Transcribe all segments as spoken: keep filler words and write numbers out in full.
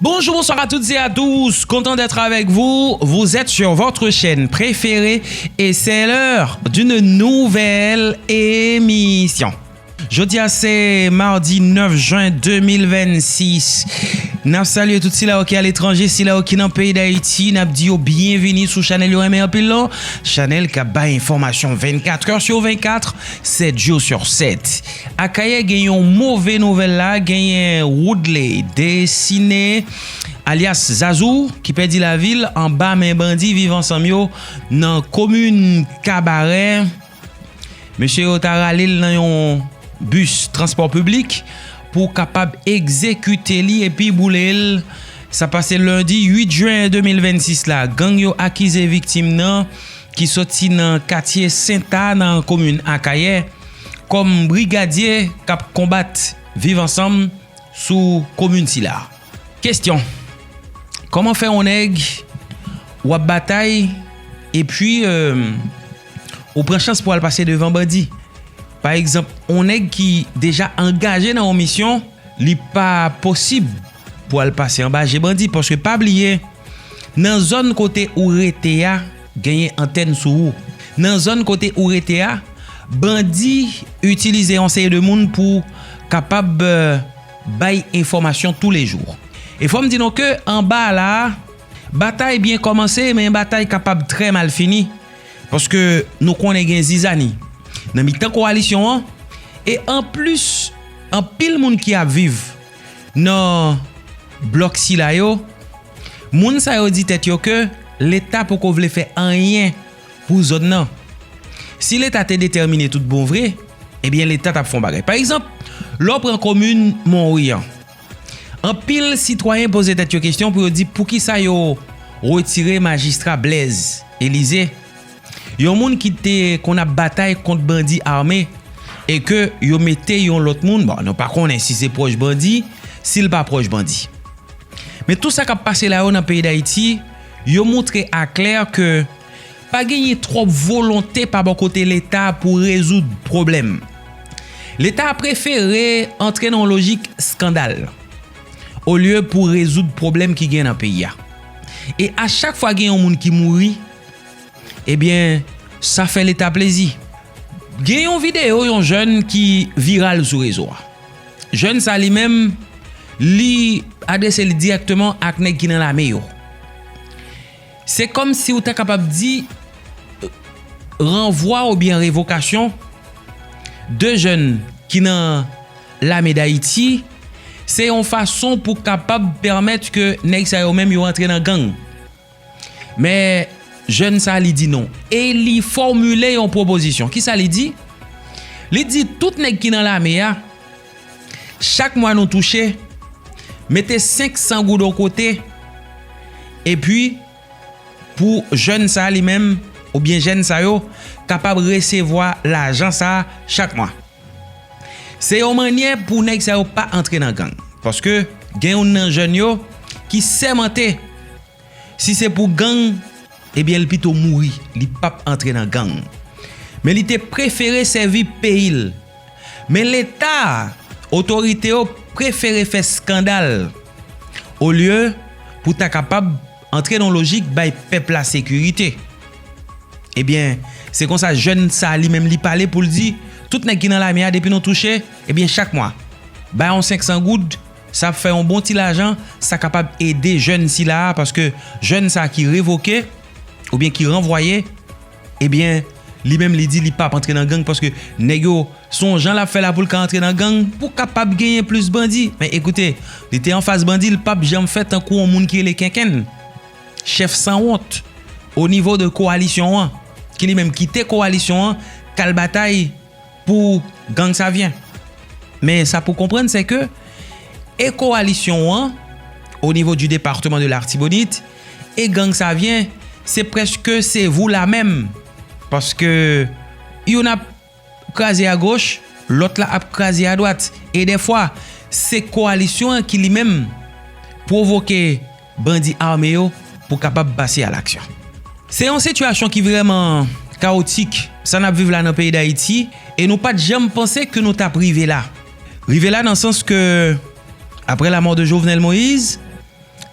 Bonjour, bonsoir à toutes et à tous. Content d'être avec vous. Vous êtes sur votre chaîne préférée et c'est l'heure d'une nouvelle émission. Jodi a se madi nèf jen de mil vennsis. N ap salye tout sila yo ki aletranje, sila yo ki nan peyi Dayiti. N ap di yo byenvini sou chanèl yo renmen anpil lan. Chanèl k ap bay enfòmasyon vennkat è sou vennkat, sèt jou sou sèt. Akayè gen yon move nouvèl la, genyen Woodley Destiné, alyas Zazou, ki pèdi lavi l anba men bandi Viv Ansanm yo nan komin Kabarè. Mesye yo ta rale l nan yon bis transpò piblik pou kapab egzekite li epi boule l. Sa pase lendi uit jen de mil vennsis la. Gang yo akize viktim nan ki soti nan katye Senta nan komin Akayè kòm brigadye k ap konbat Viv Ansanm sou komin sila. Kesyon: kòman fè yon nèg w ap batay epi, euh, ou pran chans pou al pase devan bandi? Pa egzanp, yon nèg ki deja angaje nan yon misyon, li pa posib pou al pase anba je bandi, paske pa bliye, nan zòn kote ou rete a, genyen antèn sou ou. Nan zòn kote ou rete a, bandi itilize yon seri de moun pou kapab, euh, bay enfòmasyon toulejou. E fò m di nou ke anba a la a, batay byen kòmanse, men batay kapab trè mal fini, paske nou konnen gen zizani nan mitan kowalisyon an, e anplis, anpil moun ki ap viv nan blòk sila yo, moun sa yo di tèt yo ke Leta poko vle fè anyen pou zòn nan. Si Leta te detèmine tout bon vre, ebyen Leta t ap fè yon bagay. Pa egzanp, lè w pran komin Monwi an, anpil sitwayen poze tèt yo kesyon pou yo di poukisa yo retire majistra Blaise Elysée, yon moun ki te konn ap batay kont bandi ame, e ke yo mete yon lòt moun, bon, nou pa konnen si se pwòch bandi, si l pa pwòch bandi. Men tout sa k ap pase la yo nan peyi Dayiti, yo montre aklè ke pa genyen twòp volonte pa bò kote Leta pou rezoud pwoblèm. Leta prefere antre nan yon lojik eskandal, olye pou rezoud pwoblèm ki gen nan peyi a. E a chak fwa gen yon moun ki mouri, ebyen, sa fè Leta plezi. Gen yon videyo yon jèn ki viral sou rezo a. Jèn sa li menm, li adrese li dirèkteman ak nèg ki nan lame yo. Se kòmsi w ta kapab di, ranvwa oubyen revokasyon de jèn ki nan lame Dayiti, se yon fason pou kapab pèmèt ke nèg sa yo menm yo antre nan gang. Men, jèn sa li di non. E li fòmile yon pwopozisyon. Kisa li di? Li di tout nèg ki nan lame a, chak mwa nou touche, mete senk san goud yon kote, epi pou jèn sa li menm, oubyen jèn sa yo, kapab resevwa lajan sa chak mwa. Se yon mannyè pou nèg sa yo pa antre nan gang. Paske gen youn nan jèn yo ki sèmante, si se pou gang, ebyen, li pito mouri, li p ap antre nan gang. Men li te prefere sèvi peyi l. Men Leta, otorite yo prefere fè eskandal, olye pou ta kapab antre nan lojik bay pèp la sekirite. Ebyen, se konsa jèn sa li menm li pale pou l di, tout nèg ki nan lame a, depi nou touche, ebyen, chak mwa, bay yon senk san goud, sa ap fè yon bon ti lajan, sa kapab ede jèn sila a, paske jèn sa ki revoke, oubyen ki ranvwaye, ebyen, li menm li di li p ap antre nan gang, paske nèg yo, se yon jan l ap fè la pou l ka antre nan gang, pou kapab genyen plis bandi. Men ekoute, li te anfas bandi, li p ap janm fè tankou yon moun ki rele Kenkenn, chèf sanwont, o nivo de kowalisyon an, ki li menm kite kowalisyon an, k al batay pou gang Savyen. Men sa pou konprann, se ke e kowalisyon an, o nivo du département de l'Artibonite, e gang Savyen, se prèske se vous la menm. Paske youn ap kraze agoch, lòt la ap kraze adwat. E dèfwa, se kowalisyon an ki li menm pwovoke bandi ame yo pou kapab pase a laksyon. Se yon sitiyasyon ki vrèman kawotik, sa n ap viv la nan peyi Dayiti, e nou pa t janm panse ke nou t ap rive la. Rive la nan sans ke, aprè lamò de Jovenel Moïse,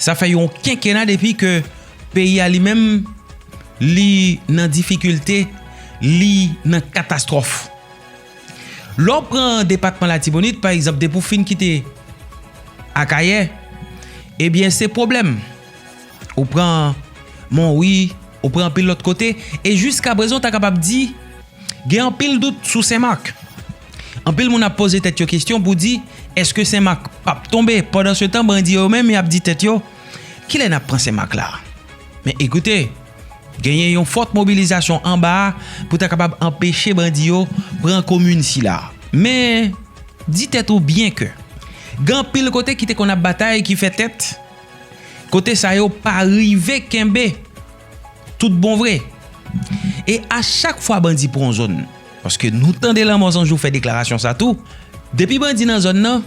Sa fè yon kenkena depi ke peyi a li menm, li nan difikilte, li nan katastwòf. Lè w pran depatman Latibonit, pa egzanp, depi w fin kite Akayè, ebyen, se pwoblèm. Ou pran Monwi, ou pran anpil lòt kote, e jiskaprezan, w ta kapab di, gen anpil dout sou Senmak. Anpil moun ap poze tèt yo kesyon pou di, èske Senmak p ap tonbe? Pandansetan, bandi yo menm, y ap di tèt yo, kilè n ap pran Senmak la? Men ekoute, genyen yon fòt mobilizasyon anba a pou ta kapab anpeche bandi yo pran komin sila. Men, di tèt ou byen ke gen anpil kote ki te konn ap batay ki fè tèt, kote sa yo pa rive kenbe tout bon vre. E a chak fwa bandi pran yon zòn, paske nou tande Lanmò Zanjou fè deklarasyon sa tou, depi bandi nan zòn nan,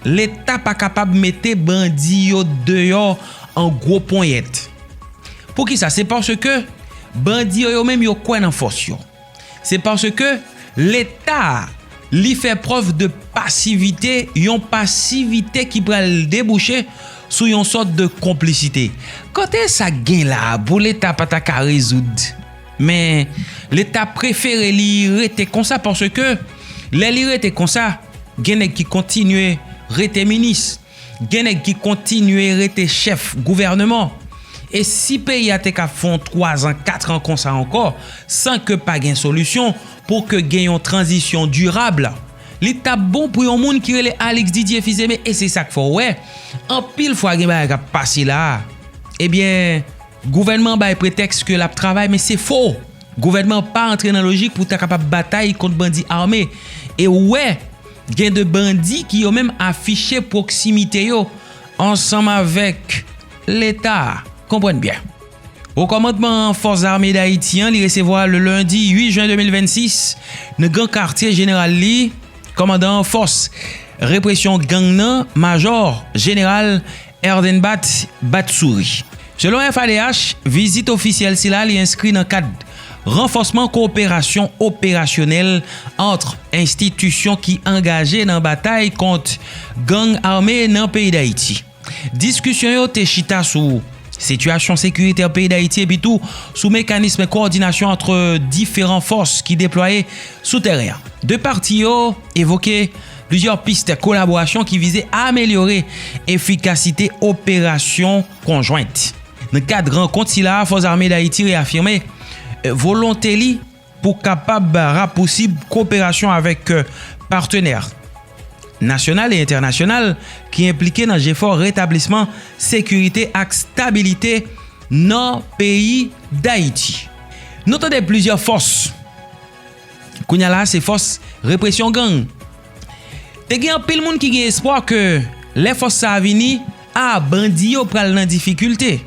Leta pa kapab mete bandi yo deyò an gwo ponyèt. Poukisa? Se paske bandi yo, yo menm, yo kwè nan fòs yo. Se paske Leta, li fè prèv de pasivite, yon pasivite ki pral debouche sou yon sòt de konplisite. Kote sa k gen la a pou Leta pa ta ka rezoud? Men, Leta prefere li rete konsa, paske lè li rete konsa, gen nèg ki kontinye rete minis, gen nèg ki kontinye rete chèf gouvèneman. E si peyi a te ka fè yon twazan, katran konsa ankò, san ke pa gen solisyon pou ke gen yon tranzisyon dirab, li t ap bon pou yon moun ki rele Alix Didier Fils-Aimé, e se sa k fè w wè, anpil fwa gen bagay k ap pase la a. Ebyen, gouvènman an bay pretèks ke l ap travay, men se fo. Gouvènman an pa antre nan lojik pou ta kapab batay kont bandi ame. E w wè, gen de bandi ki yo menm afiche pwoksimite yo ansanm avèk Leta. Konprann byen. Wo kòmandman Fòs Zame Dayiti an, li resevwa le lendi uit jen de mil vennsis, nan gran katye jeneral li, kòmandan fòs represyon gang nan, Majò Jeneral Erdenbat Batsouri. Selon F A D H, vizit ofisyèl sila li enskri nan kad ranfòsman kowoperasyon operasyonèl ant enstitisyon ki angaje nan batay kont gang ame nan peyi Dayiti. Diskisyon yo te chita sou sitiyasyon sekiritè peyi Dayiti epi tou sou mekanism kowòdinasyon ant diferan fòs ki deplwaye sou tèren an. De pati yo evoke plizyè pis kolaborasyon ki vize amelyore efikasite operasyon konjwent. Nan kad rankont sila a, Fòs Zame Dayiti reyafime, eh, volonte li pou kapab rapousib koperasyon avèk, eh, patnè nasyonal e entènasyonal ki enplike nan jefò retablisman sekirite ak stabilite nan peyi Dayiti. Nou tande plizyè fòs. Kounye a la, se fòs represyon gang. Te gen anpil moun ki gen espwa ke lè fòs sa a vini, a, bandi yo pral nan difikilte.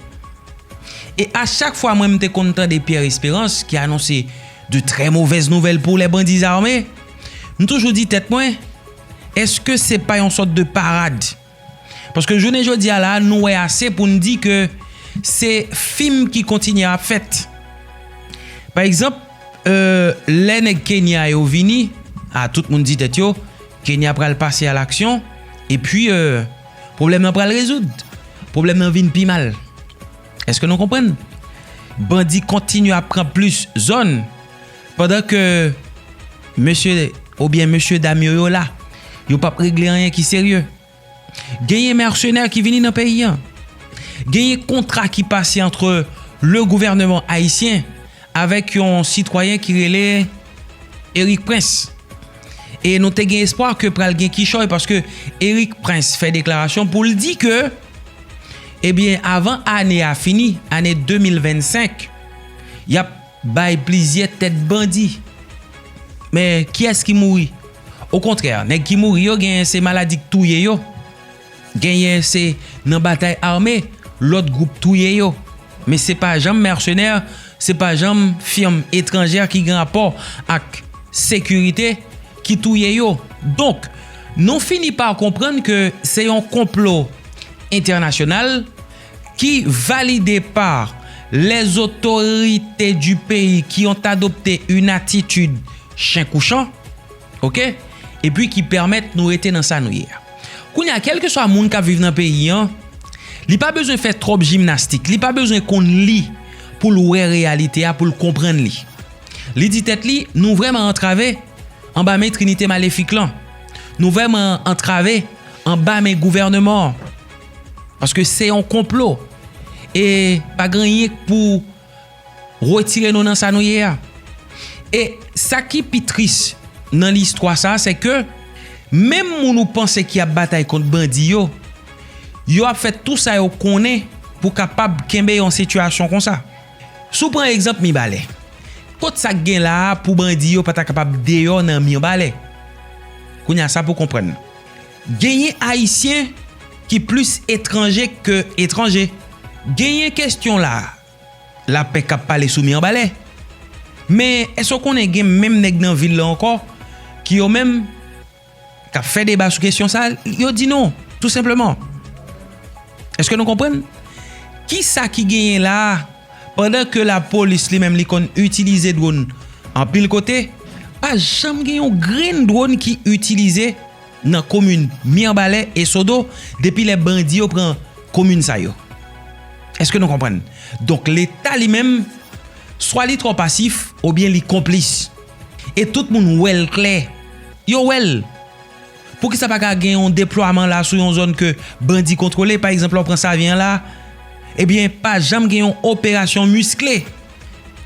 E a chak fwa mwen m te konn tande Pierre Espérance ki anonse de trè movèz nouvèl pou lè bandi zame, m toujou di tèt mwen, èske se pa yon sòt de parad? Paske jounen jodi a la, nou wè ase pou n di ke se fim ki kontinye ap fèt. Pa egzanp, euh, lè nèg Kenya yo vini, a, tout moun di tèt yo, Kenya pral pase a laksyon, epi, euh, pwoblèm nan pral rezoud. Pwoblèm nan vin pi mal. Èske nou konprann? Bandi kontinye ap pran plis zòn, pandan ke mesye oubyen mesye dam yo, yo la, yo p ap regle anyen ki serye. Genyen mèsenè ki vini nan peyi an. Genyen kontra ki pase ant le gouvèneman ayisyen avèk yon sitwayen ki rele Eric Prince. E nou te gen espwa ke pral gen kichòy paske Eric Prince fè deklarasyon pou l di ke, ebyen, avan ane a fini, ane de mil vennsenk, y ap bay plizyè tèt bandi. Men kiyès ki mouri? Okontrè, nèg ki mouri yo, genyen se maladi k touye yo. Genyen se nan batay ame, lòt gwoup touye yo. Men se pa janm mèsenè, se pa janm fim etranjè ki gen rapò ak sekirite ki touye yo. Donk, nou fini pa konprann ke se yon konplo entènasyonal ki valide pa les autorités du pays qui ont adopté une attitude chen kou chan, oke? Epi ki pèmèt nou rete nan sa nou ye a. Kounye a, kèlkeswa moun k ap viv nan peyi an, Li pa bezwen fè twòp jimnastik, li pa bezwen konn li pou l wè reyalite a, pou l konprann li. Li di tèt li, nou vrèman antrave anba men trinite malefik lan. Nou vrèman antrave anba men gouvèneman an. Paske se yon konplo. E pa gen anyen k pou retire nou nan sa nou ye a. E sa ki pi tris nan listwa sa, se ke menm moun ou panse ki ap batay kont bandi yo, yo ap fè tou sa yo konnen pou kapab kenbe yon sitiyasyon konsa. Si w pran egzanp Mibalè, kot sa k gen la a pou bandi yo pa ta kapab deyò nan Mibalè? Kounye a sa pou konprann. Genyen Ayisyen ki plis etranje ke etranje. Genyen kesyon la a, lapè k ap pale sou Mibalè. Men èske w konnen gen menm nèg nan vil la ankò ki yo menm k ap fè deba sou kesyon sa a? Yo di non, tou senpleman. Èske nou konprann? Kisa ki genyen la a? Pandan ke lapolis li menm li konn itilize dwòn anpil kote, pa janm gen yon grenn dwòn ki itilize nan komin Mibalè e Sodo depi lè bandi yo pran komin sa yo. Èske nou konprann? Donk, Leta li menm, swa li twò pasif, oubyen li konplis. E tout moun wè l klè. Yo wè l. Poukisa pa ka gen yon deplwaman la sou yon zòn ke bandi kontwole? Pa egzanp, lè w pran Savyen an la, ebyen, pa janm gen yon operasyon miskle.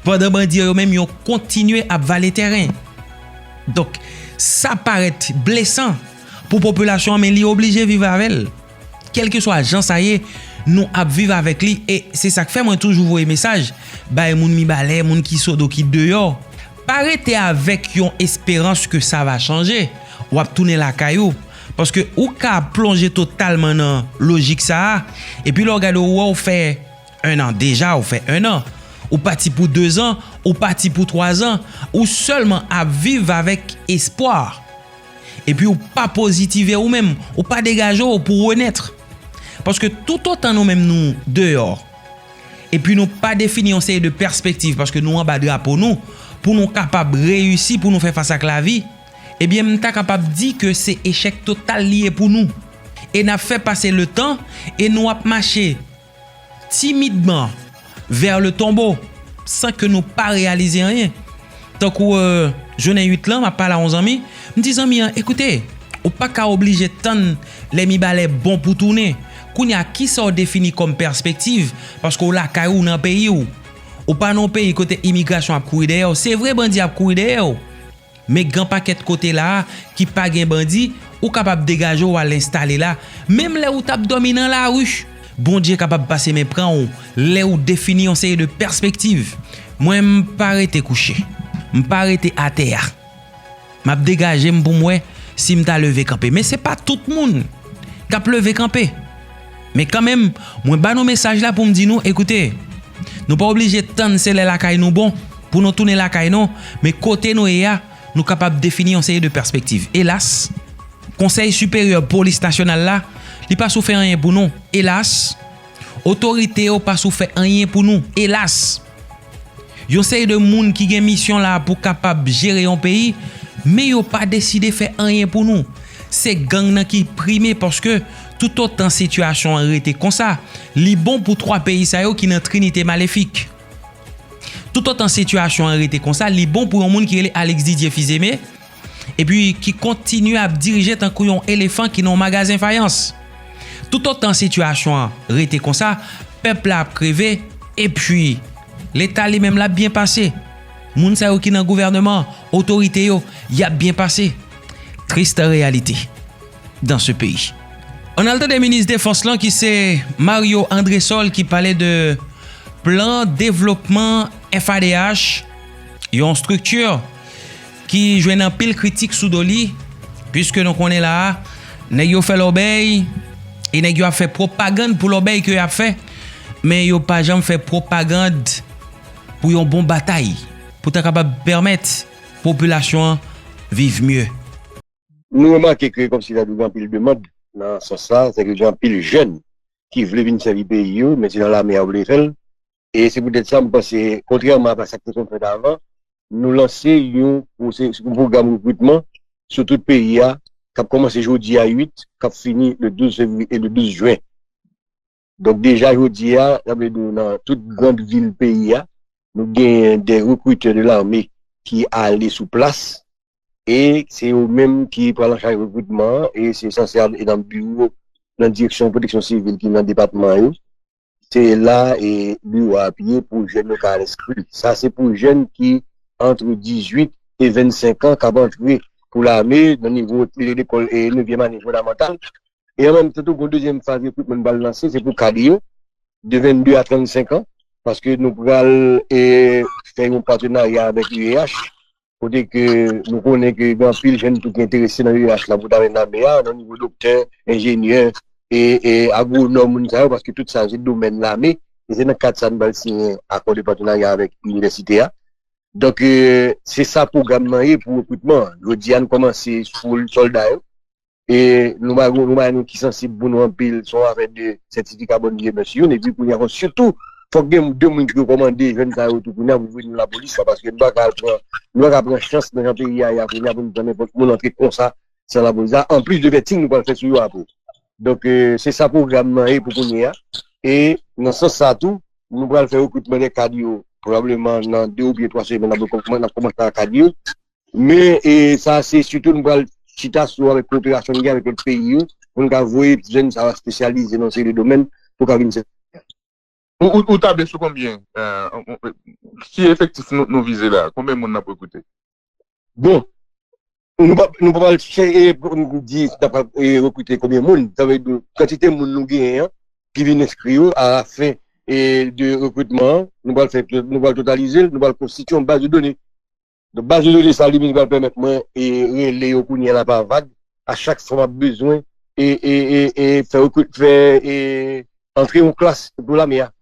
Pandan bandi yo menm, yo kontinye ap vale tèren. Donk, sa parèt blesan pou popilasyon an, men li oblije viv avè l. Kèlkeswa jan sa ye, nou ap viv avèk li, e se sa k fè mwen toujou voye mesaj bay moun Mibalè, moun ki Sodo, ki deyò. Pa rete avèk yon esperans ke sa va chanje, w ap tounen lakay ou. Paske ou ka plonje totalman nan lojik sa a, epi lè w gade, ou wè w fè en an, deja ou fè en an, ou pati pou dezan, ou pati pou twazan, ou sèlman ap viv avèk espwa. Epi ou pa pozitive ou menm, ou pa degaje w pou renèt. Paske toutotan nou menm nou deyò, epi nou pa defini yon seri de pèspektiv, paske nou anba drapo nou, pou nou kapab reyisi, pou nou fè fas ak lavi, ebyen, m ta kapab di ke se echèk total li ye pou nou. E n ap fè pase letan, e nou ap mache timidman vers le tombeau, san ke nou pa reyalize anyen. Tankou, euh, jounen uit lan, m ap pale a yon zanmi, m di zanmi an, "Ekoute, ou pa ka oblije tann lè Mibalè bon pou tounen. Kounye a, kisa w defini kòm pèspektiv? Paske w lakay ou, nan peyi w. Ou pa nan yon peyi kote imigrasyon ap kouri dèyè w. Se vre, bandi ap kouri dèyè w." Men gen pakèt kote la a ki pa gen bandi, ou kapab degaje w al enstale la. Menm lè ou t ap dòmi nan lari, Bondye kapab pase men pran w lè ou defini yon seri de pèspektiv. Mwen, m pa rete kouche. M pa rete atè a. M ap degaje m pou m wè si m ta leve kanpe. Men se pa tout moun k ap leve kanpe. Men kanmenm, mwen ba nou mesaj la pou m di nou, ekoute, nou pa oblije tann se lè lakay nou bon pou nou tounen lakay non, men kote nou ye a, nou kapab defini yon seri de pèspektiv. Elas, Konsèy Siperyè Polis Nasyonal la, li pa sou fè anyen pou nou. Elas, otorite yo pa sou fè anyen pou nou. Elas, yon seri de moun ki gen misyon la pou kapab jere yon peyi, men yo pa deside fè anyen pou nou. Se gang nan ki prime, paske toutotan sitiyasyon an rete konsa, li bon pou twa peyi sa yo ki nan trinite malefik. Toutotan sitiyasyon an rete konsa, li bon pou yon moun ki rele Alex Didier Fils-Aimé, epi ki kontinye ap dirije tankou yon elefan ki nan yon magazen fayans. Toutotan sitiyasyon an rete konsa, pèp la ap kreve, epi Leta li menm l ap byen pase. Moun sa yo ki nan gouvèneman, otorite yo, y ap byen pase. Triste réalité dans ce pays. Ann al tande minis defans lan ki se Mario Andresol ki pale de plan devlopman F A D H, yon estrikti ki jwenn anpil kritik sou do li, piske nou konnen la a, nèg yo fè lòbèy, e nèg yo ap fè pwopagann pou lòbèy ke y ap fè, men yo pa janm fè pwopagann pou yon bon batay, pou ta kapab pèmèt popilasyon an viv mye. Nou remake ke kòmsi ta dwe gen anpil demann nan sans sa, sèke gen anpil jèn ki vle vin sèvi peyi yo, men se nan lame a yo vle fè l. E se poutèt sa, m panse, kontrèman a sa k te konn fèt avan, nou lanse yon pwose-, yon pwogram rekritman sou tout peyi a, k ap kòmanse jodi a uit, k ap fini le douz fevriye, le douz jen. Donk, deja jodi a, sa vle di nan tout gran vil peyi a, nou genyen de rekritè de lame ki ale sou plas, e se yo menm ki pral an chaj rekritman an, e se sanse al nan biwo, nan direksyon pwoteksyon sivil ki nan depatman yo. Se la e biwo a ap ye pou jèn yo ka al enskri. Sa se pou jèn ki antre dizuit e vennsenk an k ap antre pou lame nan nivo lekòl e nevyèm ane fondamantal. E an menm tan tou, gon dezyèm faz rekritman nou pral lanse, se pou kad yo, de vennde a trannsenk an, paske nou pral e, fè yon patenarya avèk U E H, kote ke nou konnen ke gen anpil jèn tou ki enterese nan U E H la pou ta jwenn lame a, nan nivo doktè, enjenyè, e, e agwonòm, moun sa yo, paske tout sa se domèn lame, e se nan kad sa nou pral siyen akò de patenarya avèk inivèsite a. Donk, e, se sa pwogram nan ye pou rekritman an. Jodi a, nou kòmanse sou sòlda yo. E nou pa, nou pa nou ki sansib pou nou anpil, se yon afè de sètifika bòn vyebès youn, epi kounye a, fò sitou, fòk gen de moun ki rekòmande jèn sa yo tou kounye a pou vin nan lapolis la, paske nou pa ka al pran, nou pa ka pran chans nan jan peyi a ye a kounye a pou nou pran nenpòt moun antre konsa san lapolis la, anplis de vèting nou pral fè sou yo apre. Donk, e, se sa pwogram nan ye pou kounye a. E nan sans sa tou, nou pral fè rekritman de kad yo, pwobableman nan de oubyen twa semèn, n ap kòman-, n ap kòmanse ak kad yo. Men, e, sa se sitou nou pral chita sou avèk koperasyon nou gen avèk lòt peyi yo, pou nou ka voye jèn sa yo espesyalize nan seri de domèn pou ka vin sèvi. Ou, ou, ou table sou konbyen? Euh, on- on- ki efektif nou, nou vize la? Konbyen moun n ap rekrite? Bon, nou pa nou pa pral chèche e, pou nou di n ap e, rekrite konbyen moun. Sa vle di kantite moun nou genyen an ki vin enskri yo a la fen e, de rekritman an, nou pral fè nou pral totalize l, nou pral konstitye yon baz de done. Donk baz de done sa li menm li pral pèmèt mwen e, rele yo kounye a la pa vag a chak fwa m ap bezwen e, e, e, e fè rekrit fè e, antre yon klas pou lame a.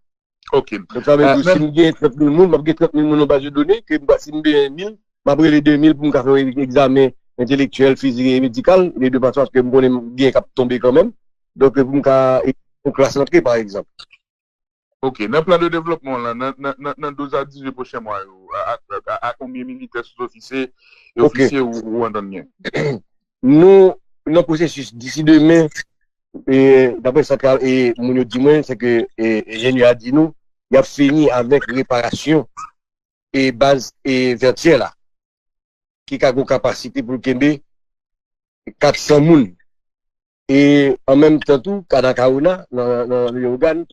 Ok. Donk sa vle di si m gen trant mil moun, m ap gen trant mil moun nan baz de done, ke m pa- si m gen mil, m ap rele de mil pou m ka fè egzamen entelektyèl, fizik e medikal, e de fason aske m konnen m gen k ap tonbe kanmenm. Donk pou m ka e, yon klas rantre pa egzanp. Ok. Nan plan de devlopman w lan, nan, nan, nan, nan douz a dizuit pwochen mwa yo, a, a, a, a konbyen militè, sou ofisye e Ok. Ofisye ou, ou antann gen? Nou nan pwosesis disi demen, e, daprè sa ka- e, moun yo di mwen, se ke e, enjenyè a di nou, y ap fini avèk reparasyon e baz e Vètyè la, ki ka gon kapasite pou l kenbe kat san moun. E an menm tan tou, Kanakaona, nan, nan Leyogàn,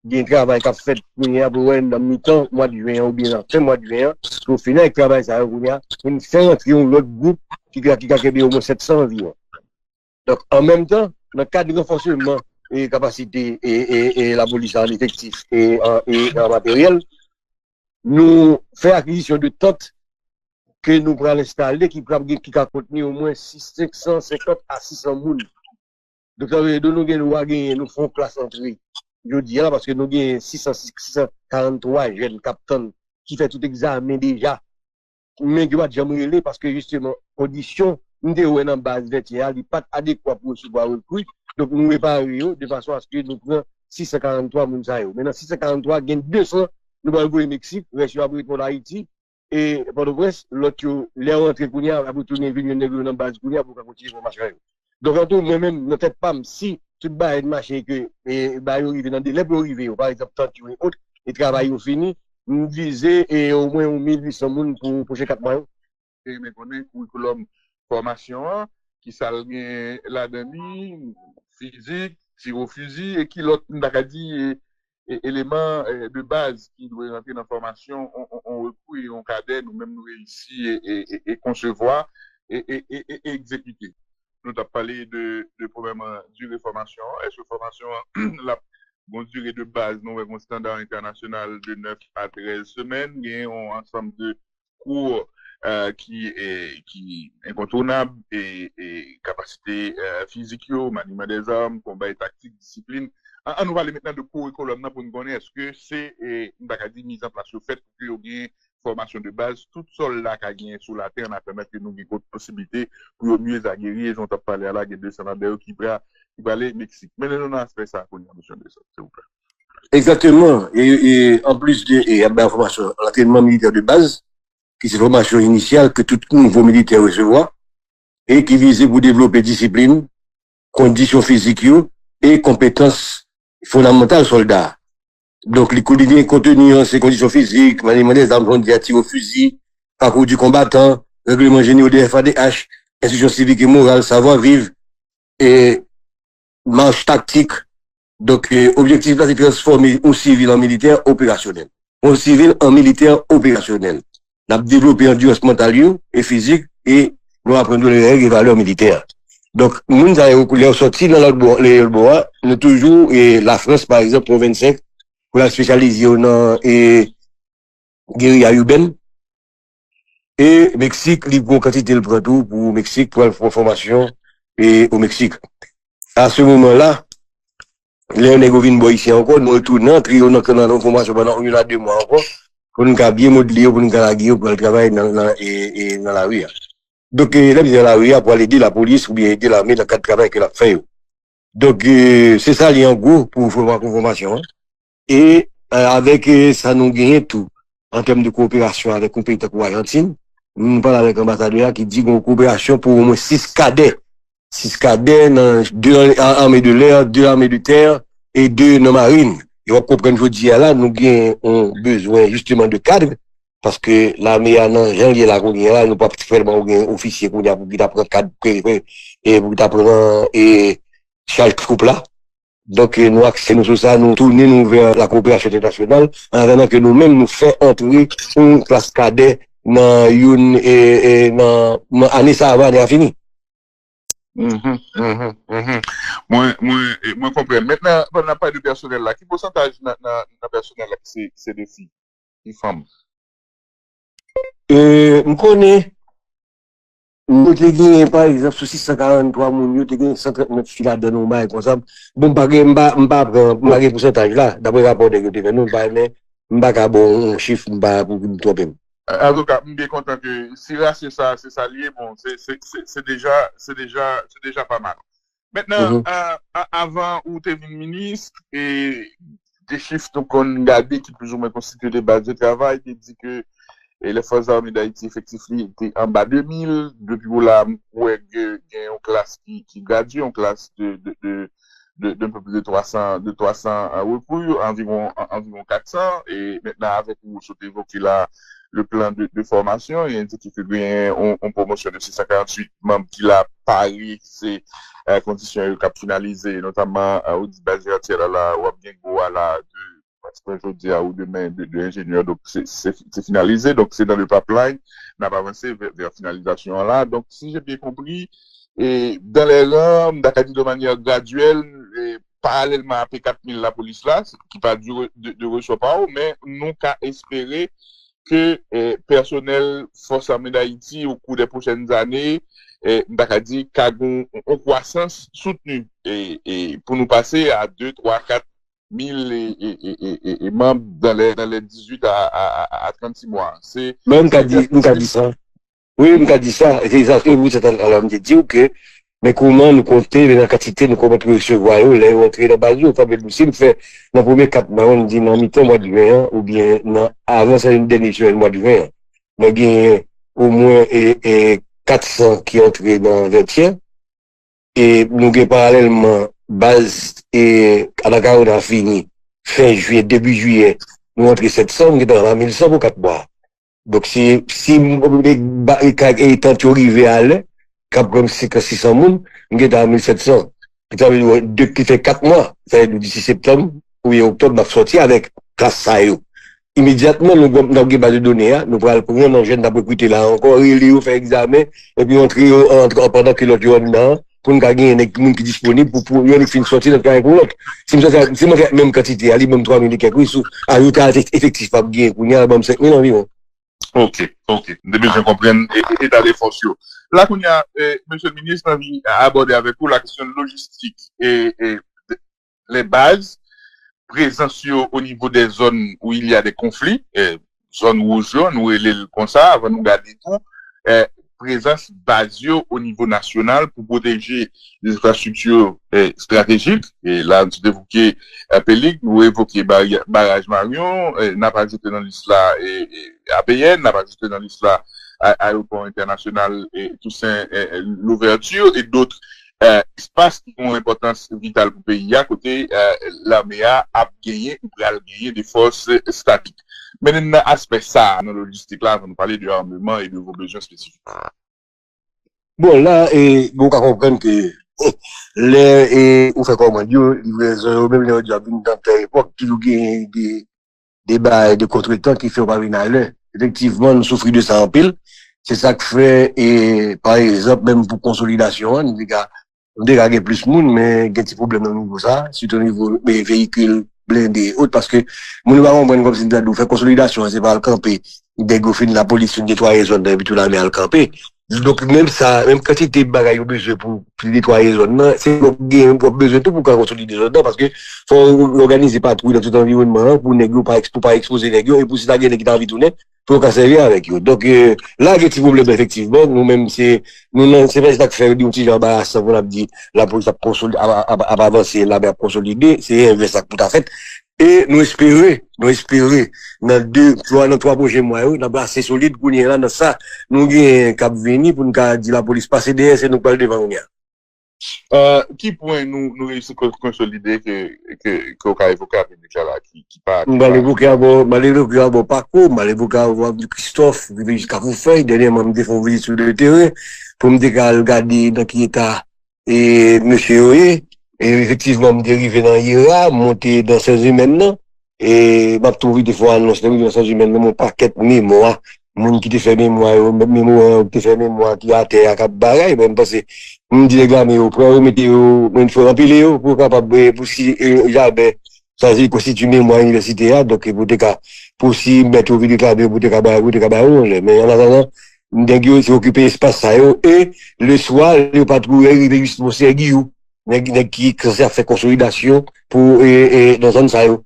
gen travay k ap fèt kounye a pou wè nan mitan mwa de jen an oubyen nan fen mwa de jen an, pou fini avèk travay sa yo kounye a, pou n fè rantre yon lòt gwoup ki ka, ki ka kenbe omwen sèt san anviwon. Donk, an menm tan, nan kad ranfòseman e kapasite e, e, e lapolis la an efektif e an, e an materyèl, nou fè akizisyon de tant ke nou pral enstale ki pral gen, ki ka kontni omwen senk san senkant a sis san moun. Donk, sa vle di nou gen dwa genyen, nou fè yon klas antre jodi a la, paske nou gen sis san, sis san karant twa jèn k ap tann, ki fè tout egzamen deja, men yo pa t janm rele, paske jisteman, kondisyon m te wè nan baz Vètyè a, li pa t adekwa pou resevwa rekri. Donk, nou repare yo de fason aske nou pran sis san karant twa moun sa yo. Men nan sis san karant twa, gen de san nou pral voye Meksik, rès yo ap reponn Ayiti, e Pòtoprens, lòt yo, lè yo rantre kounye a, y ap retounen vin jwenn nèg yo nan baz kounye a pou yo ka kontinye fè mach yo. Donk, antou, mwen menm, nan tèt pa m, si tout bagay mache ke e, ba yo rive nan delè pou yo rive yo, pa egzanp, tant yo e ot, e travay yo fini, m vize e omwen yon mil uit san moun pou pwochen kat mwa yo. Te renmen konnen kourikoulòm fòmasyon an, ki sa l gen ladan li, fizik, tiro fizi, e ki lòt, m ta ka di, e, e, eleman e, de baz ki dwe rantre nan fòmasyon on, on, on rekri, on kadè, nou menm nou reyisi e, e, e, e konsevwa e, e, e, e, e egzekite. Nou t ap pale de, de premyèman dire fòmasyon an. Èske fòmasyon an l ap gon dire de baz, nou wè gon estanda entènasyonal de nèf a trèz semèn, gen yon ansanm de kou e, ki, e, ki enkontounab, e, e kapasite e, fizik yo, maniman dèzam, konba e taktik, disiplin. An, an nou pale mentnan de kourikoulòm nan pou n konnen èske se, e, m ta ka di, mizanplas yo fèt pou ke yo gen fòmasyon de baz, tout sòlda ka genyen sou latè, an a pèmèt ke nou gen posiblite pou yo mye ageri, e jan w t ap pale a la, gen de san ladan yo ki pra, ki prale Meksik. Mennen nou nan aspè sa a kounye a, mesye Anderson, silvouplè. Egzakteman. E, e anplis de e, y ap bay fòmasyon, lantrenman militè de baz, ki se fòmasyon inisyal ke tout nouvo militè resevwa, e ki vize pou devlope disiplin, kondisyon fizik yo, e konpetans fondamantal sòlda a. Donk, li kou li gen konteni an, se kondisyon fizik, manèjman dèzam, jan di a, tire o fizi, pakou di konbatan, règleman jeneral de F A D H, enstriksyon sivik e moral, savwa viv, e mach taktik. Donk, e, objektif la, se transfòme yon sivil an militè operasyonèl. Yon sivil an militè operasyonèl. N ap devlope andirans mantal yo e fizik e nou aprann yo lè règ e valè militè. Donk, moun sa yo, lè yo sòti nan lòt bò, lè lòt bò a, nou toujou, e Lafrans, pa egzanp, pran vennsenk, pou l al espesyalize yo nan, e, geriya ibèn. E Meksik, li gon kantite l pran tou pou Meksik, pou al pran fòmasyon, e, o Meksik. A se moman la, lè nèg yo vin bò isi ankò, nou retounen antre yo nan, nan yon fòmasyon pandan youn a de mwa ankò, pou nou ka byen modle yo, pou nou ka lage yo pou al travay nan, nan, e, e, nan lari a. Donk, e, lè m di nan lari a, pou al ede lapolis oubyen ede lame nan kad travay ke l ap fè yo. Donk, e, se sa li an gwo pou fòma-, pou fòmasyon an. E, e, avèk, e, sa nou genyen tou, an tèm de kowoperasyon avèk yon peyi tankou Ajantin, nou pale avèk anbasadè a ki di gen yon kowoperasyon pou omwen sis kadè. Sis kadè nan de an-, ame de lè, de ame de tè e de nan marin. E w ap konprann jodi a la, nou gen yon bezwen jisteman de kad, paske lame a nan jan l ye la kounye a la, nou p ap sèlman gen ofisye kounye a pou ki ta pran kad, e pou ki ta pran, e chaj twoup la. Donk, e, nou akse nou sou sa, nou tounen nou vè la kowoperasyon entènasyonal, an atandan ke nou menm nou fè antre yon klas kadè nan youn, e, e, nan, nan ane sa a, ane a fini. Mhm, mhm, mhm. Mwen, mwen, e, mwen konprann. Mentnan, pandan n ap pale de pèsonèl la, ki pousantaj nan, nan, nan pèsonèl la ki se, ki se de fi, ki fanm? E, m konnen, nou te genyen, pa egzanp, sou sis san karant twa moun yo, te genyen san trant nèf fi ladan nou, yon bagay konsa. Bon, m pa gen, m pa, m pa pran, m pa gen pousantaj la, daprè rapò nèg yo te fè nou, m pa, men m pa ka ba w yon chif, m pa, pou m twonpe m. Antouka, m byen kontan ke si rasyo sa, se sa l ye, bon, se, se, se, se deja, se deja, se deja pa mal. Mentnan, a, a, avan ou te vin minis, e de chif nou konn gade ki plizoumwen konstitye de baz de travay, te di ke, e, Lèfòs Zame Dayiti efektif li te anba de mil, depi pou la, m wè gen, gen yon klas ki, ki gradye, yon klas de, de, de, de, d'un peu plus de twa san, de twa san, euh, recrues, anviwon, an-, anviwon kat san, e mentnan avèk ou sot evoke la, le plan de, de formation, e endike ke gen yon, yon pwomosyon de sis san karanntuit manm ki la pare, se, euh, kondisyon yo k ap finalize, notamman, euh, ou di baz vètyèl la, la, w ap gen gwo a la de, pratikan jodi a ou demen de, de enjenyè, donk se, se, se finalize, donk se dans le pipeline, n ap avanse vè, vè finalizasyon an la. Donk, si j'ai bien compris, e dans les rangs, m ta ka di de manière graduelle, e parallèlement à P kat mil lapolis la, ki pa di re-, de, de resò pa ou, men nou ka espere ke, e, pèsonèl Fòs Lame Dayiti, au cours des prochaines années, e, m ta ka di, ka gen yon, yon kwasans soutni, e, e pou nou pase a de, twa, kat mil e, e, e, e, e, e manm dans les, dans les dix-huit à, à, à, à trente-six mois. Se, Mwen, m ka di, m ka di sa. Wi, m ka di sa. E se sa, se pou sa talè m te di w ke, men kòman nou konte, men nan kantite nou kòmanse resevwa yo, lè yo antre nan baz yo, sa vle di, si m fè nan premye kat mwa yo, m di nan mitan mwa de jen an, oubyen nan, avan sa, yon dènye semèn mwa de jen an, mwen genyen omwen, e, e, kat san ki antre nan vètyè. E nou gen paralèlman baz, e, Anacaona fini fen jiyè, debi jiyè, nou antre sèt san, nou gentan anba mil san pou kat mwa. Donk, si, si m, e, ba, e, ka, e, tant yo rive a lè, k ap pran senk san, sis san moun, m gentan a mil sèt san. Sa vle di, de, ki fè kat mwa, sa vle di, disi septanm oubyen oktòb, n ap sòti avèk klas sa yo. Imedyatman, nou, n ap gen baz de done a, nou pral pran nan jèn n ap rekrite la ankò, rele yo, fè egzamen, epi antre yo, antre, pandan ke lòt yo anndan an, pou n ka genyen nèg, moun ki disponib pou, pou yonn fin sòti, lòt ka gen pou lòt. Si m sòti, si m antre ak menm kantite a, li ban m twa mil e kèk, wi, sou, ajoute a efektif m ap genyen kounye a, ban m senk mil anviwon. Ok, ok. M te bezwen konprann e, e, eta de fòs yo. La kounye a, e, Mesye Minis, m anvi abòde avèk ou la kesyon lojistik e, e, de, les bases, prezans yo o nivo de zòn où il y a des conflits, e, zòn wouj yo, nou rele l konsa, avan nou gade tou, e, prezans baz yo o nivo nasyonal pou pwoteje les infrastructures, e, stratégiques. E la, nou te evoke, e, Pelig, nou evoke bari-, baraj Marion, e, n ap ajoute nan lis la, e, e, A P N, n ap ajoute nan lis la, a-, Aéroport International, e, Toussaint, e, e, Louverture, et d'autres. espas ki gen yon enpòtans vital pou peyi a, kote lame a ap genyen ou pral genyen de fòs estatik. Men nan aspè sa a, nan lojistik la, avan nou pale de ameman e de yon bezwen espesifik. Bon, la, e, bon, ou ka konprann ke lè e, ou fè kòmand yo, livrezon yo, menm lè yo di ap vin nan tè epòk, toujou gen de, de bagay, de kontretan ki fè yo pa vin alè. Efektivman, nou soufri de sa anpil. Se sa k fè, e, pa egzanp, menm pou konsolidasyon an, nou te ka, nou te ka gen plis moun, men gen ti pwoblèm nan nivo sa, sitou nivo e, veyikil blende e ot, paske moun yo pa konprann kòmsi m ta di w fè konsolidasyon an, se pa al kanpe, nèg yo fin, lapolis fin netwaye zòn nan, epi tou lame al kanpe. Donk, menm sa, menm kantite bagay yo bezwen pou, pou netwaye zòn nan, se yo gen menm pwòp bezwen tou pou ka konsolide zòn nan, paske fò w òganize patwouy nan tout anviwònman an, pou nèg yo pa, pou pa ekspoze nèg yo, e pou si ta gen nèg ki ta anvi tounen, pou yo ka sèvi avèk yo. Donk, e, la gen ti pwoblèm efektivman, nou menm se, nou nan, se pa sa k fè li yon ti jan anbarasan pou n ap di lapolis ap konsolide, ap, ap, ap avanse, lame ap konsolide, se envès sa k pou ta fèt. E nou espere, nou espere, nan de, twa, nan twa pwochen mwa yo, n ap ase solid kounye a la nan sa nou genyen k ap vini pou n ka di lapolis pase dèyè, se nou k pral devan kounye a. Uh, ki pwen nou, nou reyisi konsolide ke, ke, ke w ka evoke apre nèg la la ki, ki pa. M pral evoke abò, m pral evoke abò Pako, m pral evoke abò Abdou Christophe, rive jiska Foufèy. Dènyèman, m te fè yon vizit sou le teren pou m te ka al gade nan ki eta e mesye yo ye. E efektivman, m te rive nan Yera, m monte nan Sèzimèn nan. E m ap tou pwofite fè yon anons, lè m rive nan Sèzimèn nan, yon pakèt memwa moun ki te fè memwa yo, menm memwa yo ki te fè memwa ki atè a k ap bagay, men m panse, m di nèg lame yo, pran yo, mete yo, men fò anpile yo, pou yo kapab, e, pou si, e, jaden, sa se konstitye memwa inivèsite a, donk, pou te ka, pou si mèt yo vin reklame yo, pou te ka bay, pou te ka bay yo yon lè. Men, an atandan, nèg yo se okipe espas sa yo, e, leswa, yo pa twouve rive jis Monsè Giyou, nèg, nèg ki sanse ap fè konsolidasyon pou, e, e, nan zòn sa yo.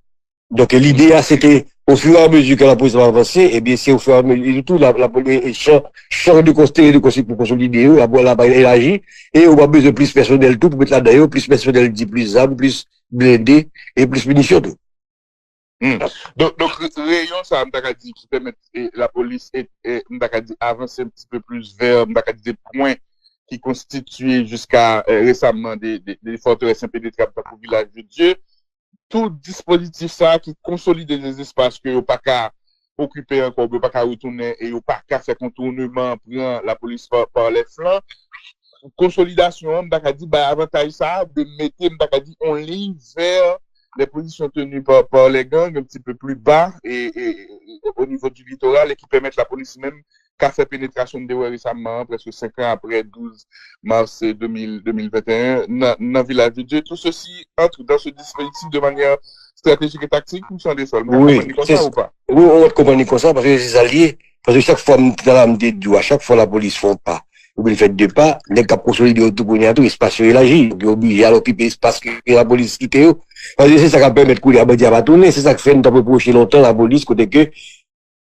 Donk, lide a, se te, ofiramezi ke lapolis ap avanse, ebyen, se ofiramezi tou, la, la, e, e, chan, chan de konste, de konste pou konsolide yo, la, la, elaji, e ou pa bezwen plis pèsonèl tou pou met ladan yo, plis pèsonèl di plis zam, plis blende, e plis minisyon tou. Hmm. Donk, donk, reyon sa, m ta ka di, ki pèmèt e, lapolis, e, e, m ta ka di, avanse un petit peu plus vers, m ta ka di, de pwen ki konstitye jiska e, resaman de, de, de fòterès enpenetrab tankou Vilaj de Dye. Tout dispozitif sa a ki konsolide de espas ke yo pa ka okipe ankò, yo pa ka retounen e yo pa ka fè kontourneman, pran lapolis pa, pa lè flan. Konsolidasyon an, m ta ka di, bay avantaj sa a de mete, m ta ka di, on liy vè les positions tenues par, par les gangs un petit peu plus bas et, et, et au niveau du littoral et qui permettent la police même ka fè penetrasyon de wè resaman, prèske senk an apre, douz mas de mil, de mil venteyen, nan, nan Vilaj de Dye. Tout ceci entre dans ce dispositif de manière stratégique et tactique, M. Andrésol. Ou konprann li konsa ou pa? Wi, ou konprann li konsa, paske se sa l ye. Paske chak fwa m te la, m te di w, a chak fwa lapolis fè yon pa, oubyen l fè de pa, nèg k ap konsolide yo tou kounye a tou, espas yo elaji. Donk, yo oblije al okipe espas ke lapolis kite yo. Paske se sa k ap pèmèt kounye a bandi a pa tounen. Se sa k fè nou t ap repwoche lontan lapolis, kote ke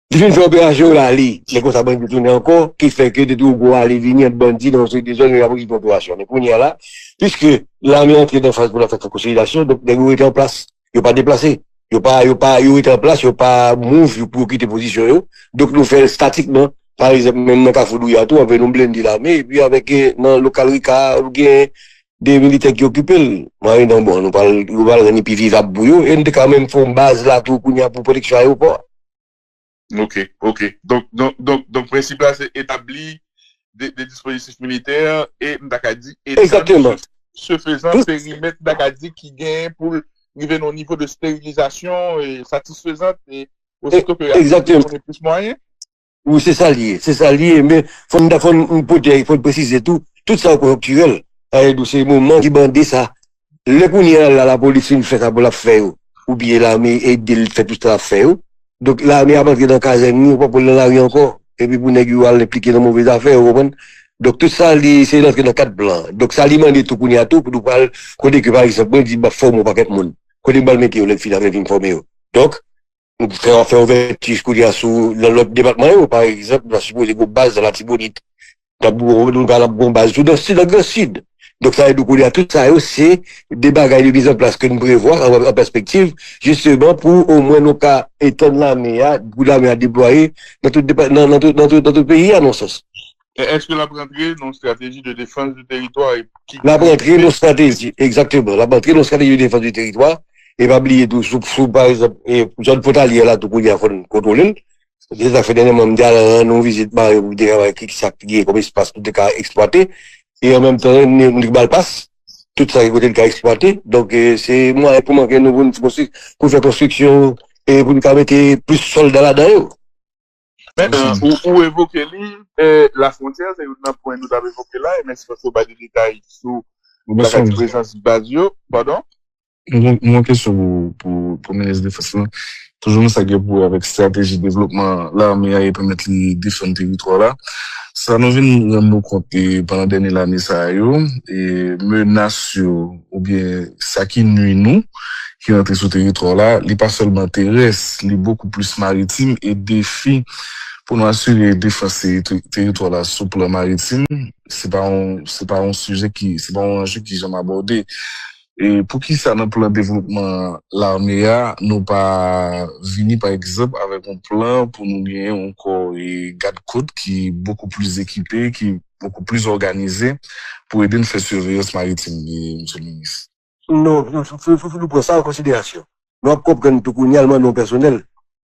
li fin fè operasyon yo la, li, men konsa bandi tounen ankò, ki fè ke de twou gwo ale vini ant bandi nan yon seri de zòn, yo ap okipe operasyon. Men kounye a la, piske lame antre nan faz pou l ap fè konsolidasyon, donk nèg yo rete an plas. Yo pa deplase. Yo pa, yo pa, yo rete an plas, yo pa move pou yo kite pozisyon yo. Donk nou fè l statikman. Pa egzanp, menm nan Kafou Douya tou, anpil nou blende lame, epi avèk, eh, nan lokal Rika, ou gen de militè ki okipe l. Mari nan bon, nou pral, nou pral rann li pi vivab pou yo, e nou te ka menm fè yon baz la tou kounye a pou pwoteksyon ayewopò a. Ok, ok. Donk, donk, donk, donk prensip la se etabli de, de dispozitif militè e, m ta ka di, etann, se fezan, perimèt, m ta ka di, ki genyen pou l rive nan yon nivo de sterilizasyon e satisfezan e osito ke y ap konnen plis mwayen. Wi, se sa l ye, se sa l ye, men fò n, fò n pote, fò n presize tou, tout sa yo konjonktirèl. Sa vle di se moman ki mande sa. Lè kounye a la, lapolis fin fè sa pou l ap fè yo, oubyen lame ede l fè tout sa l ap fè yo, donk lame ap antre nan kazèn yo, yo pa pou l nan lari ankò, epi pou nèg yo al enplike nan move zafè, ou konprann? Donk tout sa li, se l antre nan kad plan an. Donk sa li mande tou kounye a tou, pou nou pral, kote ke pa egzanp, mwen di m ap fòme yon pakèt moun. Kote m pral mete yo lè m fin, lè m fin fòme yo? Donk, nou fè, fè ouvèti kounye a sou, nan lòt depatman yo, pa egzanp, nou ta sipoze gen yon baz nan Latibonit. N ap, nou pral ap gen yon baz tou nan Sid, nan Gran Sid. Donk, sa vle di kounye a, tout sa yo, se de bagay de mizanplas ke n prevwa an, an pèspektiv, jisteman, pou omwen nou ka etann lame a, pou lame a deplwaye nan tout depa-, nan, nan tout, nan tout, nan tout peyi a, nan yon sans. Èske l ap rantre nan yon strateji de defans de teritwa? L ap rantre nan yon strateji, egzakteman. L ap rantre nan yon strateji de defans de teritwa. E pa bliye tou, sou, sou pa egzanp, e, zòn fwontalyè la, tou kounye a fò n kontwole l. Se sa k fè dènyèman m te al rann yon vizit Mayo pou m te ka wè ki sa k gen kòm espas pou te ka eksplwate. E an menm tan, nou, nou te ba l pas. Tout sa ki kote l ka eksplwate. Donk, e, se mwayen pou manke nou pou n konstwi-, pou fè konstriksyon e pou n ka mete plis sòlda ladan yo. Men, e, ou, ou evoke li, e, lafwontyè, se youn nan pwen nou t ap evoke la, e mèsi paske w ba de detay sou bagay prezans baz yo. Padon? Mwen gen kesyon pou, pou, pou minis defans lan. Toujou nan sa gen pou wè avèk estrateji devlopman lame a e pèmèt li defann teritwa la. Sa nou vin rann nou kont e pandan dènye lane sa yo, e menas yo oubyen sa ki nwi nou, ki rantre sou teritwa la, li pa sèlman terès, li bokou plis maritim e defi pou nou asire defans teri-, teritwa la sou plan maritim, se pa yon, se pa yon sijè ki, se pa yon anje ki janm abòde. E poukisa nan plan devlopman lame a, nou pa vini, pa egzanp, avèk yon plan pou nou genyen yon kò e gad kot ki bokou plis ekipe, ki bokou plis òganize pou ede n fè siveyans maritim li, Mesye Minis? Non, fò, fò, fò, fò nou pran sa an konsiderasyon. Nou ap konprann tou kounye a l mande yon pèsonèl.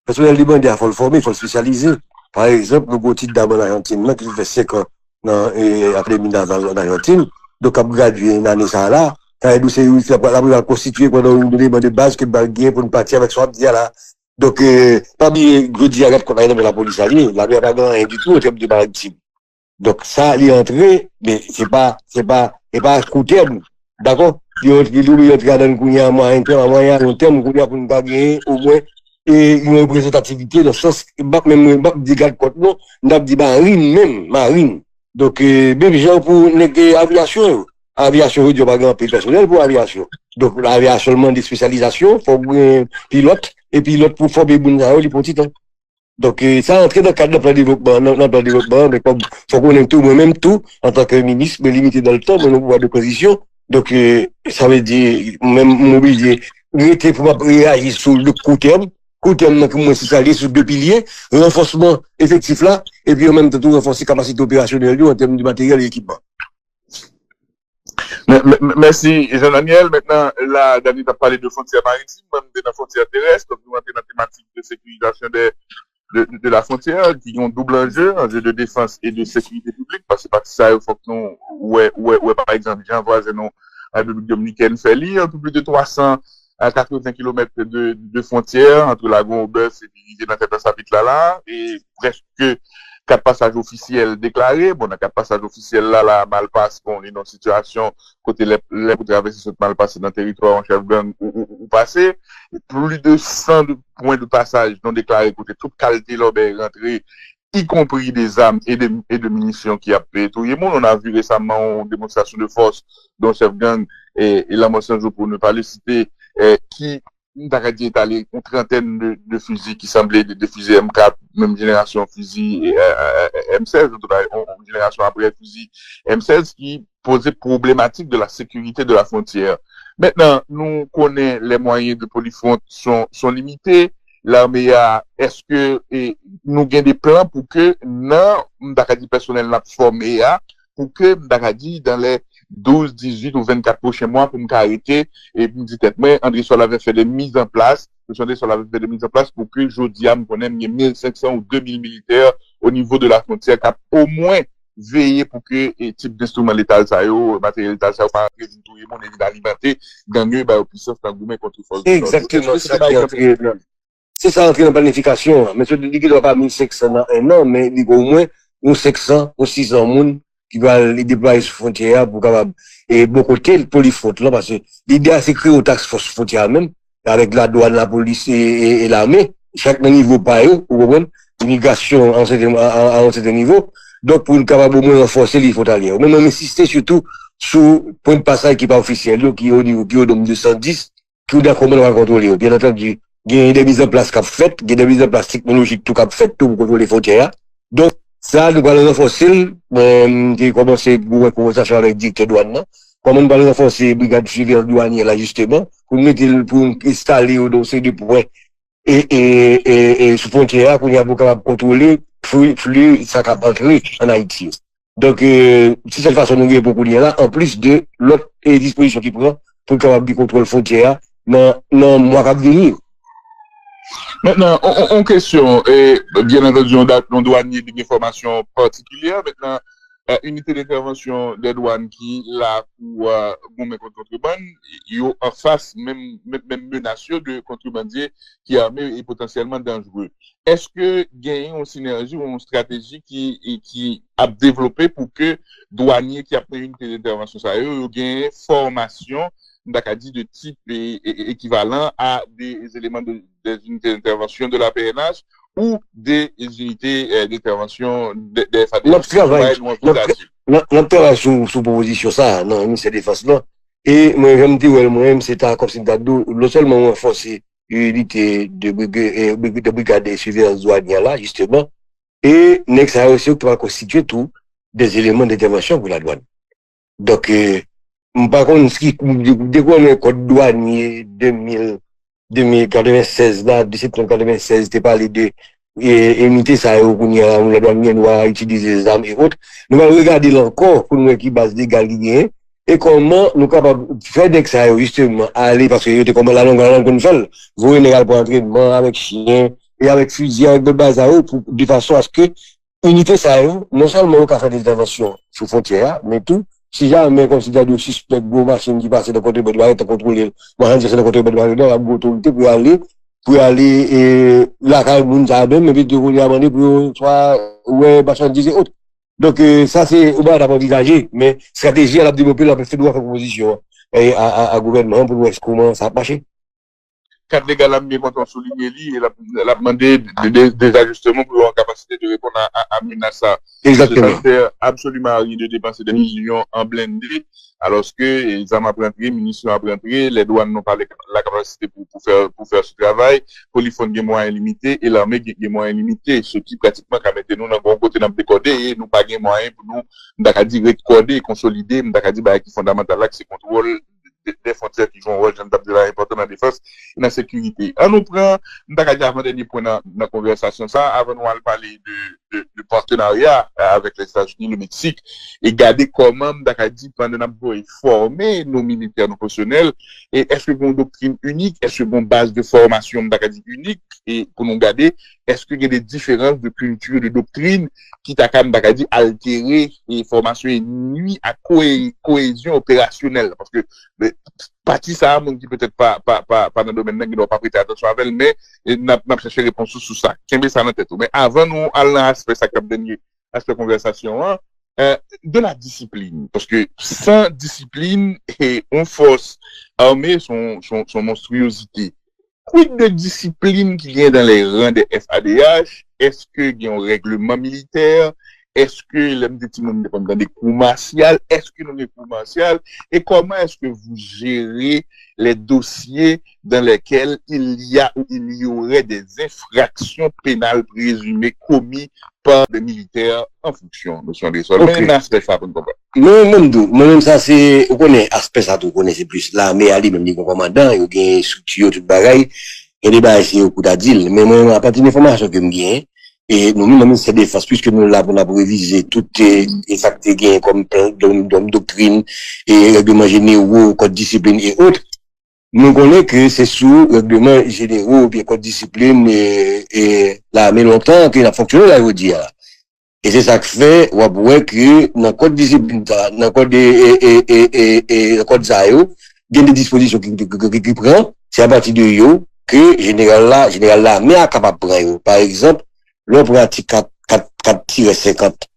Pèsonèl li mande a, fò l fòme, fò l espesyalize. Pa egzanp, nou gen yon ti dam ann Ajantin nan ki fin fè senk an nan, e, Akademi Naval ann Ajantin. Donk, ap gradye nan ane sa a la. Sa vle di se, l ap, l ap konstitye pandan yon eleman de baz ke n pral gen pou n pati avèk sa w ap di a la. Donk, e, pa bliye, jodi a, gad kòman nan men lapolis a l ye. Lame a pa gen anyen ditou an tèm de maritim. Donk, sa, li antre, men se pa, se pa, se pa koutèm. Dakò? Li antre, li oblije antre ladan l kounye a, mwayen tèm, a mwayen a long tèm, kounye a pou n ka genyen omwen, e, yon reprezantativite nan sans, m p ap menm, m p ap di gad kòt non, m t ap di marin menm, marin. Donk, e, menm jan pou nèg, e, aviyasyon yo. Aviyasyon, jodi a, pa gen anpil pèsonèl pou aviyasyon. Donk, aviyasyon mande espesyalizasyon, fòk gen pilòt, e pilòt pou fòme moun sa yo, li pran ti tan. Donk, e, sa rantre nan kad nan plan devlopman, nan, nan plan devlopman, men kòm fò konnen tou, mwen menm tou, antanke minis, mwen limite nan letan, mwen nan pouvwa de tranzisyon. Donk, e, sa vle di, mwen menm, m oblije rete pou m ap reyaji sou le kou tèm. Kou tèm nan, pou mwen, se sa l ye sou de pilye, ranfòsman efektif la, epi an menm tan tou ranfòse kapasite operasyonèl yo an tèm de materyèl e ekipman. Mè-, mè-, mè-, mèsi, Jean Daniel. Mentnan, la, Dany t ap pale de fwontyè maritim, mwen, m te nan fwontyè terès, donk nou rantre nan tematik de sekirizasyon de, de, de la fwontyè, ki gen yon doub anje, anje de defans e de sekirite piblik, paske pati sa yo, fòk nou wè, wè, wè, pa egzanp, jan vwazen nou, Repiblik Dominikèn, fè li, an plis de twa san a katreven kilomèt de, de fwontyè, ant Lagon Obès epi rive nan Tèt Ansapit la, la, e prèske kat pasaj ofisyèl deklare. Bon, nan kat pasaj ofisyèl la, la, Malpas, bon, li nan sitiyasyon kote lè, lè pou travèse sot Malpas nan teritwa yon chèf gang ou, ou, ou pase. Plis de san de pwen de pasaj non deklare kote tout kalite lòbèy rantre, y compris de zam e de, e de minisyon ki ap, e, touye moun. On a vu récemment yon demonstrasyon de fòs de yon chèf gang, e, e Lanmò San Jou, pour ne pas le citer, e, ki, m ta ka di, etale yon trantèn de, de fizi ki sanble de, de fizi M kat, menm jenerasyon fizi, e, e, e, M sèz, antouka, yon, yon jenerasyon apre fizi M sèz ki poze pwoblematik de la sécurité de la frontière. Mentnan, nou konnen les moyens de Polifront sont, sont limités. Lame a, èske, e, nou gen de plan pou ke nan, m ta ka di, pèsonèl n ap fòme a, pou ke, m ta ka di, dans les douze, dix-huit ou vingt-quatre prochains mois, pou m ka rete, e pou m di tèt mwen, André Solave fè de mizanplas, Mesye André Solave fè de mizanplas pou ke jodi a, m konnen m gen mil senk san ou de mil militè o nivo de la fwontyè k ap omwen veye pou ke, e, tip enstriman letal sa yo, materyèl letal sa yo pa rantre vin touye moun e vin alimante gang yo e ba yo pisans nan goumen kont fòs de lòd yo. Egzakteman, se sa ki antre nan, se sa antre nan planifikasyon an. Men se li gen dwa pa mil senk san nan en an, men li gen omwen yon senk san, yon sis san moun ki pral deplwaye sou fwontyè a pou kapab, e, bò kote Polifront lan, paske lide a se kreye yon task force fwontyè a menm, avèk ladwàn, lapolis e, e, e lame, chak nan nivo pa yo, ou konprann, imigrasyon a yon sèten, a, a, a yon sèten nivo. Donk, pou n kapab omwen ranfòse liy fwontalyè yo. Men mwen, m ensiste sitou sou pwen de pasaj ki pa ofisyèl yo, ki o nivo, ki o nonb de san dis, ki w dakò mwen pral kontwole yo. Byen antandi, gen de mizanplas k ap fèt, gen de mizanplas teknolojik tou k ap fèt tou pou kontwole fwontyè a. Donk, sa, nou pral ranfòse l. Mwen, m te kòmanse gwo konvèsasyon avèk direktè dwàn nan. Kòman nou pral ranfòse brigad siveyans dwanyè la, jisteman, pou n mete l, pou n enstale yo nan yon seri de pwen e, e, e, e sou fwontyè a, kounye a pou kapab kontwole fli, fli sa k ap antre ann Ayiti yo. Donk, e, se sèl fason nou gen pou kounye a la, anplis de lòt, e, dispozisyon ki pran pou l kapab gen kontwòl fwontyè a nan, nan mwa k ap vini yo. Mentnan, on, on, on kesyon, e, byen antandi, yon, da- yon dwanye li gen fòmasyon patikilyè. Mentnan, e, inite dentèvansyon dè dwàn ki la pou, e, goumen kont kontrebann, yo anfas menm, menm, menm menas yo de kontrebandye ki ame e potansyèlman danjre. Èske genyen yon sinèji ou yon estrateji ki, ki ap devlope pou ke dwanye ki ap nan inite dentèvansyon sa yo, yo genyen fòmasyon, m ta ka di, de tip e, e, e, ekivalan a de eleman de, des unités d'intervention de la P N H ou de unités, e, d'intervention de, de F A D H? N ap travay, n ap, n ap travay sou, sou pwopozisyon sa a nan Ministè Defans lan. E mwen, jan m te wè l, mwen menm, se ta kòmsi m ta di w, non sèlman w ranfòse inite de brigad, de brigad de siveyans dwanyè la, jisteman, e nèg sa yo, se yo ki pral konstitye tou des éléments d'intervention pour la douane. Donk, e, m pa konn si, m dekonnen kòd dwanye de mil, de mil katrevennsèz la, de septanm katrevennsèz, te pale de, e, inite sa yo kounye a, la dwàn byen dwa itilize zam e ot. Nou pral regade l ankò pou nou wè ki baz legal ki genyen e kòman nou kapab fè nèg sa yo, jisteman, ale, paske yo te kòman lalong, lalong konn fè l, voye nèg al pran antrenman avèk chen e avèk fizi, avèk lòt bagay sa yo, pou, de fason aske inite sa yo, non sèlman yo ka fè de entèvansyon sou fwontyè a, men tou, si jamè kòmsi ta di yo sispèk gwo machin ki pase nan kontreband yo, pa gentan kontwole l, machandiz nan kontreband yo, y ap gen otorite pou y ale, pou y ale, e, lakay moun sa a menm, epi yo kounye a mande pou yo swa wè machandiz e ot. Donk, e, sa se yon bagay n ap anvizaje, men estrateji a n ap devlope l, n ap fè, nou ap fè pwopozisyon, e, a, a, a gouvènman an pou nou wè kòman sa ap mache. Kad legal la, m byen kontan w soulinye li, e l ap, l ap mande de, de, de, dezajisteman pou yo an kapasite de reponn a, a, a menas sa. Egzakteman. Se sa k fè absoliman aryen de depanse de milyon an blende, alòske, e, zam ap rantre, minisyon ap rantre, lè dwàn nou pa lakapasite pou, pou fè, pou fè se travay, Polifwon gen mwayen limite, e lame gen, gen mwayen limite, se ki pratikman ka mete nou nan yon kote n ap dekòde, e nou pa gen mwayen pou nou, m ta ka di, rekòde, konsolide, m ta ka di, bagay ki fondamantal la, ki se kontwòl de, de fwontyè ki jwe yon wòl, jan n t ap di la, enpòtan nan defans e nan sekirite. An nou pran, m ta ka di, avan dènye pwen nan, nan konvèsasyon sa, avan nou al pale de, de, de patenarya, e, avèk Lèzetazini, Lemeksik, e gade kòman, m ta ka di, pandan n ap voye fòme nou militè, nou pwofesyonèl, e èske gen yon doktrin inik, èske gen yon baz de fòmasyon, m ta ka di, inik, e pou nou gade, èske gen de diferans de kilti, de doktrin ki ta ka, m ta ka di, altere e fòmasyon e nui ak koe-, koezyon operasyonèl. Paske, e, pati sa a, moun ki petèt pa, pa, pa, pa nan domèn nan, gendwa pa prete atansyon avè l, men, e, n ap, n ap chèche repons ou sou sa. Kenbe sa nan tèt ou. Men avan nou al nan aspè sa k ap dènye, aspè konvèsasyon an, e, de la disiplin. Paske san disiplin, e, yon fòs ame, se yon, se yon, se yon monstriyozite. Quid de disiplin ki gen dans les rangs de F A D H? Èske gen yon règleman militè? Èske, lè m te timoun, m te konn tande kou masyal? Èske nou gen kou masyal? Et comment est-ce que vous gérez les dossiers dans lesquels il y a ou il y aurait des infractions pénales présumées commises par des militaires en fonction, mesye Andrésol? Men nan aspè sa pou n konprann. Non, mwen m di w, mwen menm sa se, ou konnen, aspè sa tou, ou konnen se plis lame a li menm, li gen kòmandan, yo gen estrikti yo, tout bagay. Gen de bagay se yo pou ta di l. Men mwen menm, apati de enfòmasyon ke m genyen, e nou menm nan Ministè Defans, piske nou la pou n ap revize tout, e, e sa k te genyen kòm plan, dòm, dòm doktrin, e règleman jenero, kòd disiplin e ot, nou konnen ke se sou règleman jenero oubyen kòd disiplin, e, e lame lontan ke n ap fonksyone la jodi a. E se sa k fè w ap wè ke nan kòd disiplin sa, nan kòd, e, e, nan kòd sa yo, gen de dispozisyon ki, ki, ki, ki, ki pran, se apati de yo ke jeneral la, jeneral lame a kapab pran yo. Pa egzanp, lè w pran atik kat, kat, kat tirè senkant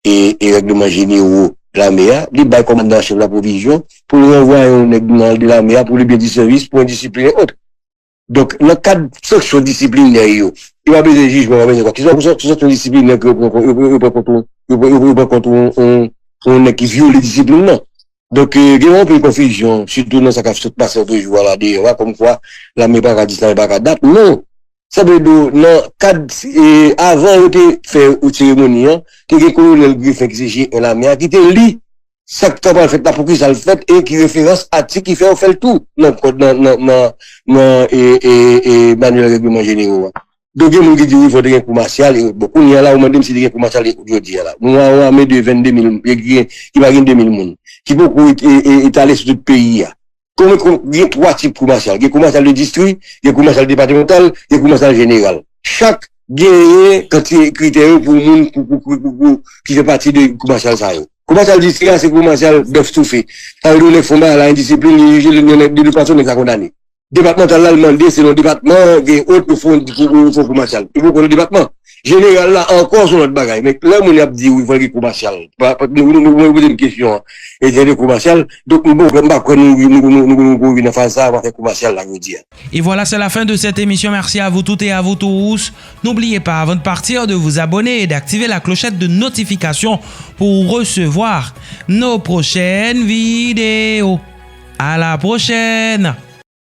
e, e règleman jenero lame a, li bay kòmandan an chèf la pwovizyon pou l ranvwaye yon nèg nan de lame a pou li byen di sèvis, pou endisiplin e ot. Donk, nan kad sanksyon disiplinè yo, yo pa bezwen jijman, yo pa bezwen kwa. Ki sanksyon disiplinè ke yo pran kont, yo, yo, yo pran kont yon, yo, yo, yo pran kont yon, yon, yon nèg ki vyole disiplin nan? Donk, e, gen yon anpil konfizyon, sitou nan sa k ap sot pase lòt jou a la deyò a, kòmkwa lame pa ka dis, lame pa ka dat. Non! Sa vle di, nan kad, e, avan yo te fè seremoni an, te gen kolonèl Griffin ki se G un lame a, ki te li sa k ta pral fèt la, poukisa l fèt, e ki referans atik ki fè yo fè l tou nan kòd, nan, nan, nan, nan, e, e, e, manyèl règleman jenero a. Donk, gen moun ki di, wi, fò te gen kou masyal. E, bon, kounye a la, ou mande m si te gen kou masyal jodi a la. Nou an yon ame de vennde mil, ki pa gen de mil moun, ki poko e- e- e- etale sou tout peyi a. Kòman kou- gen twa tip kou masyal? Gen kou masyal de distri, gen kou masyal depatmantal, gen kou masyal jeneral. Chak genyen kantite kritè yo pou moun pou, pou, pou, pou, pou, ki fè pati de kou masyal sa yo. Kou masyal distri a se kou masyal bèf toufe. Sa vle di, yon nèg fè yon bagay la, endisiplin, li jije, li, li, li, de tout fason, nèg sa kondane. Depatmantal la, l mande selon depatman, gen ot, yo fè yon, yo fè yon kou masyal. Yo poko nan depatman. Jeneral la ankò se yon lòt bagay. Men lè moun y ap di, wi, fò gen kou masyal. Pa- pa- Nou nou- nou- nou poze m kesyon an. E se de kou masyal. Donk, m bon, m pa kwè nou, nou, nou, nou, nou, nou rive nan faz sa a, pa fè kou masyal la, jodi a. Et voilà, c'est la fin de cette émission. Merci à vous toutes et à vous tous. N'oubliez pas, avant de partir, de vous abonner et d'activer la clochette de notification pour recevoir nos prochaines vidéos. À la prochaine!